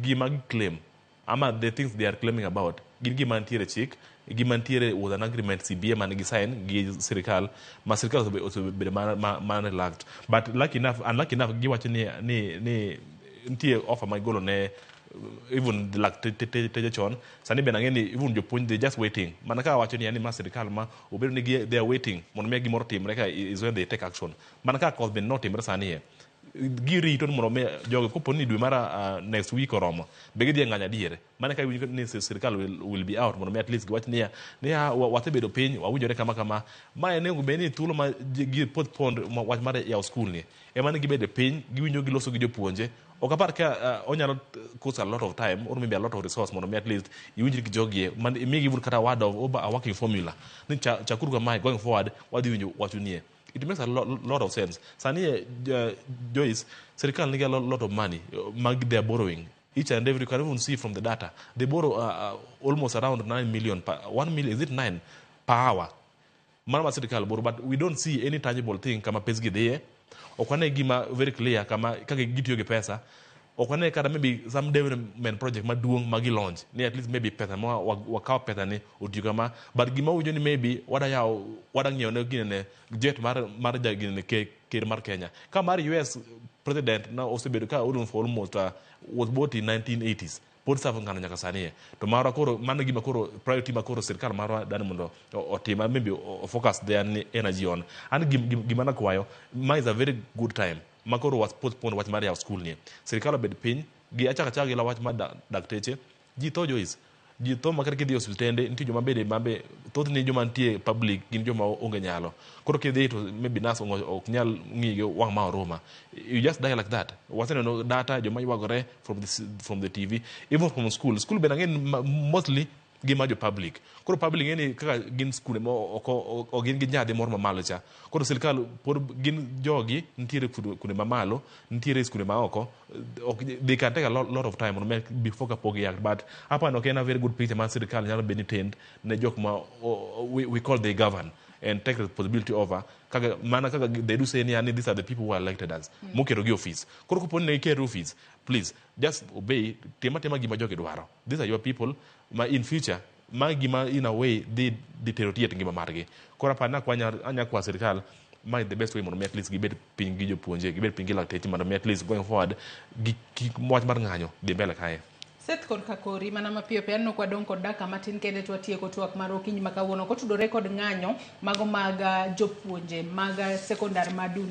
Gima gi claim ama the things they are claiming about gin gima nitiere chik, gima nitiere was an agreement CBA mane gi sign gi sirikal, ma sirikal osebedo ma relaxed. But lucky enough, unlucky enough, giwacho ni nitie offer ma gigolo ne even lakteche chon. Sani bende ang'e ni even jopuonj, they just waiting mana ka wacho ni ma sirikal ma obedo ni they are waiting mondo mi gimoro timre ka is when they take action. Mana ka koth bende notimre sani e girito ni mondo mi jogi kopo ni dwe mar next week oromo be gidhi e ng'anyo adier. Mana ka iwinjo ni sirikal will be out mondo mi at least giwach niya wasebedo piny, wawinjore kama kama. Ma en onego bed ni thuolo ma gi postpone wach mar yawo skul ni ema ne gibedo piny, giwinjo, giloso gi jopuonje. Ok apar ka onyalo cost a lot of time or maybe a lot of resource mondo mi at least iwinjri gi jogi man imigi even kata word of a working formula ni chakuru kamae, going forward wadhi winjo wachu nie. It makes a lot of sense. Sani Joyce, sirikal nigi a lot of money mag they are borrowing each and every, you can even see from the data they borrow almost around 9 million per, 1 million, is it 9 per hour, mano ma sirikal borrow, but we don't see any tangible thing kama pesgi dhiye. Ok wane gima very clear kama kaka gitiyo gi pesa. Ok wane kata maybe some development project maduong' ma gi launch ni at least maybe pesa ma wakawo pesa ni otiyo kama. But gima winjo ni maybe wada yawo, wada ng'iewo ne ginene jet mar ja ginene ker mar Kenya ka mar US president na osebedo ka orumo for almost was bought in 1980s, pod serve ng'ano nyaka sani e. To marwa koro mano gima koro priority ma koro sirikal marwa dani mondo otim, maybe o focus their energy on. An gima nakwayo, ma is a very good time ma koro was postpone wach mar yawo skul ni, sirikal obed piny gi achaka achaka gi la wach mar dakteche. Ji tho, Joyce, ji tho ma kata kidhi e osiptende nitie joma bede mabe thothne joma nitie public gin joma onge nyalo. Koro kidhi to maybe nurse ok nyal ng'iyi gi wang' ma oruma, you just die like that. Waseneno data joma ywagore from the TV, even from school. School bende ang'e ni mostly gima jo public. Koro public ng'e ni kaka gin skunde ma ok gin gi nyadhi moro mamalo cha. Koro sirikal pod gin jogi nitiere kuonde mamalo, nitiere skunde ma oko ok, they can take a lot of time mondo before kapok giact. But hapa ok en a very good picture mar sirikal nyalo bedo ni tend ne jok ma we call they govern and take responsibility over kaka mana kaka they do say ni these are the people who are elected us moketo gi office. Koro kopo ni ne giketo office, please just obey, tim atima gima jogi dwaro. These are your people ma in future ma gima in a way dhi deteriorate ngima margi. Koro apar ni anya kwa sirikal ma the best way mondo mi at least gibed piny gi jopuonje, gibed piny gi lakteche, mondo mi at least going forward gi kik wach mar ng'anyo dhi mbele kae. Seth, kod kakori mana mapiyo piyo, aneno kwadong' kod dakika matin kende to watieko twak mar okinyi ma kawuono kotudore kod ng'anyo mago mag jopuonje mag sekondar ma Duni.